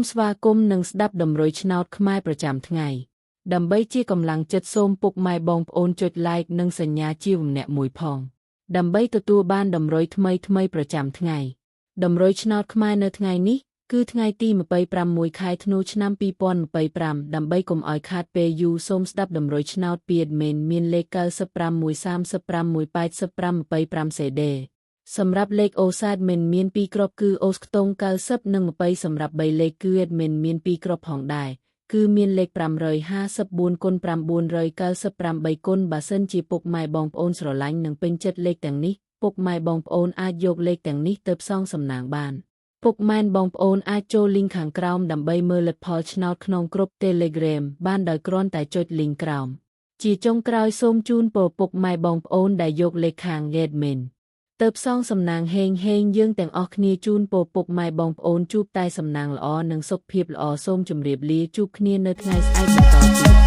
ស្វាគមន៍និងស្ដាប់តម្រុយឆ្នោតខ្មែរប្រចាំថ្ងៃដើម្បីជាកម្លាំងចិត្តសូមពុកម៉ែបងប្អូនចុច Like និងសញ្ញាជាវម្នាក់មួយផង ដើម្បីទទួលបានតម្រុយថ្មីថ្មីប្រចាំថ្ងៃតម្រុយឆ្នោតខ្មែរនៅថ្ងៃនេះគឺថ្ងៃទី26ខែធ្នូឆ្នាំ2025ដើម្បីកុំឲ្យខាតពេលយូរសូមស្ដាប់តម្រុយឆ្នោតពី admin មានលេខ95 135 185 25 CD សម្រាប់លេខអូសា admin មាន2គ្រាប់គឺអូសខ្ទង់90និង20សម្រាប់3លេខគឺ admin មាន2គ្រាប់ផងដែរគឺមានលេខ554គុណ998គុណបើសិនជាពុកម៉ែបងប្អូនស្រឡាញ់និងពេញចិត្តលេខទាំងនេះពុកម៉ែបងប្អូនអាចយកលេខទាំងនេះទៅផ្សងសំណាងបានពុកម៉ែនបងប្អូនអាចចូល link ខាងក្រោមដើម្បីមើលលទ្ធផលឆ្នោតក្នុងក្រុម Telegram បានដោយគ្រាន់តែចុច link ក្រោមជាចុងក្រោយសូមជូនពរពុកម៉ែបងប្អូនដែលយកលេខខាង admin ទៅផ្សងសំណាងហេងហេងយើងទាំងអស់គ្នាជូនពរពុកម៉ែបងប្អូនជួបតែសំណាងល្អនិងសុខភាពល្អសូមជម្រាបលាជួបគ្នានៅថ្ងៃស្អែកបន្តទៀត។